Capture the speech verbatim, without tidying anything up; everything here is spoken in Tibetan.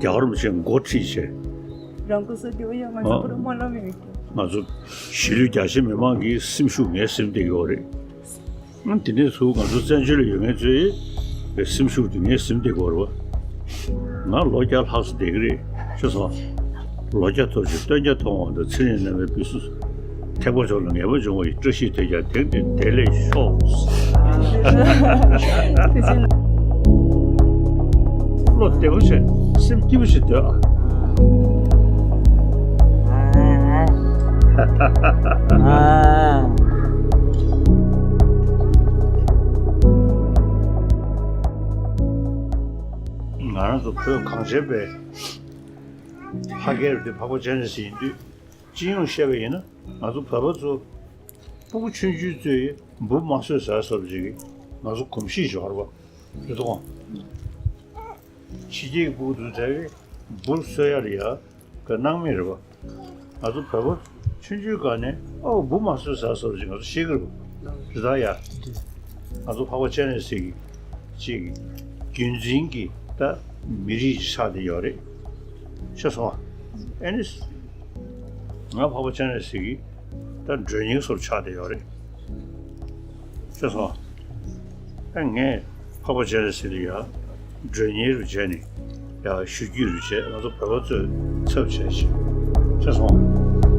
རྒྱལ་བ་རིན་པོ་ཆེ་འགོ་ཁྲིད་བྱས། རང་སྐུ་སྲོག་དེ་བ་ཡང་ང་ཚོ་ཨ། པུ་ར་སྨོན་ལམ་ཡོད་ཀྱང་། ང་ཚོ་གཞིས་ལུས་རྒྱ་ཆེ་མི་མང་གི་སེམས་ཤུགས་ངས་ཟིན་བསྡད་ཀྱི་ཡོད་རེད། ཨ། དེ་ནས་ཚུར་ང་ཚོ་བཙན་བྱོལ་ལ་ཡོད་མཁན་ཚོའི་སེམས་ཤུགས་དེ་ངས་ཟིན་བསྡད་ཀྱི་ཡོད་རེད་བ། ང་ལོ་བརྒྱ་ལྷག་ཙམ་བསྡད་ཀྱི་རེད། ཤེས་སོང་། ལོ་བརྒྱ་ཐོབ་ཅིག་སྟོན་བརྒྱ་ཐོབ་འོང་དང་ཚེ་རིང་རྣམ་པའི་བུ་སུ། ཐེག་པ་མཆོག་ལ་ངེས་པ་འབྱུང་བ་ཡི། བཀྲ་ཤིས་དེ་ཀྱང་དེང་འདིར་བདེ་ལེགས་ཤོག། བློ་བདེ་པོ་བྱས། སེམས་སྐྱིད་པོ་བྱས་སྡོད་ཨ། ང་རང་ཚོ་བོད་གངས་ཅན་པའི་ལྷ་སྐལ་རུ་དེ་འཕགས་པ་སྤྱན་རས་གཟིགས་ཡིན་དུས། སྤྱི་ཡོངས་བཤད་པ་ཡིན་ན། ང་ཚོ་བོད་པ་ཚོ་སྤུ་གུ་ཆུང་ཆུང་ཚོས་འབུ་མ་གསོད་ཟེར་སོགས་ཅིག་གི་ང་ཚོ་གོམས་གཤིས་ཤིག་ཡོད་རེད་པ། རེད་དོ། ཕྱི་རྒྱལ་གྱི་སྤུ་གུ་ཚོ་དེ་འབུ་གསོད་ཡ་ལ་ཡ་ག་སྣང་མེད་རེད་པ། ང་ཚོ་བོད་པ་ཆུང་ཆུང་སྒང་ནས་ཨོ་འབུ་མ་གསོད་ཟེར་སོགས་ཅིག་ང་ཚོ་ཤེས་ཀྱི་རེད་པ། རེད་ད་ཡ། ང་ཚོ་འཕགས་པ་སྤྱན་རས་གཟིགས་ཀྱི་ཅིག་རྒྱུན་འཛིན་གྱི་ད་མི་རིགས་ཆགས་བསྡད་ཡོད་རེད། ཤེས་སོང་ཨ། ཨ་ནི། ང་འཕགས་པ་སྤྱན་རས་གཟིགས་ཀྱི་ད་མགྲོན་གཉེར་སོགས་ཆགས་བསྡད་ཡོད་རེད། ཤེས་སོང་ཨ། ངས་འཕགས་པ་སྤྱན་རས་གཟིགས་ལ་ཡ་མགྲོན་གཉེར་རུ་བྱས་ནས་ཡ་ཞུ་རྒྱུ་རུ་བྱས། ང་ཚོ་བོད་པ་ཚོས་ཚབ་བྱས་ཤིག། ཤེས་སོང་ཨ།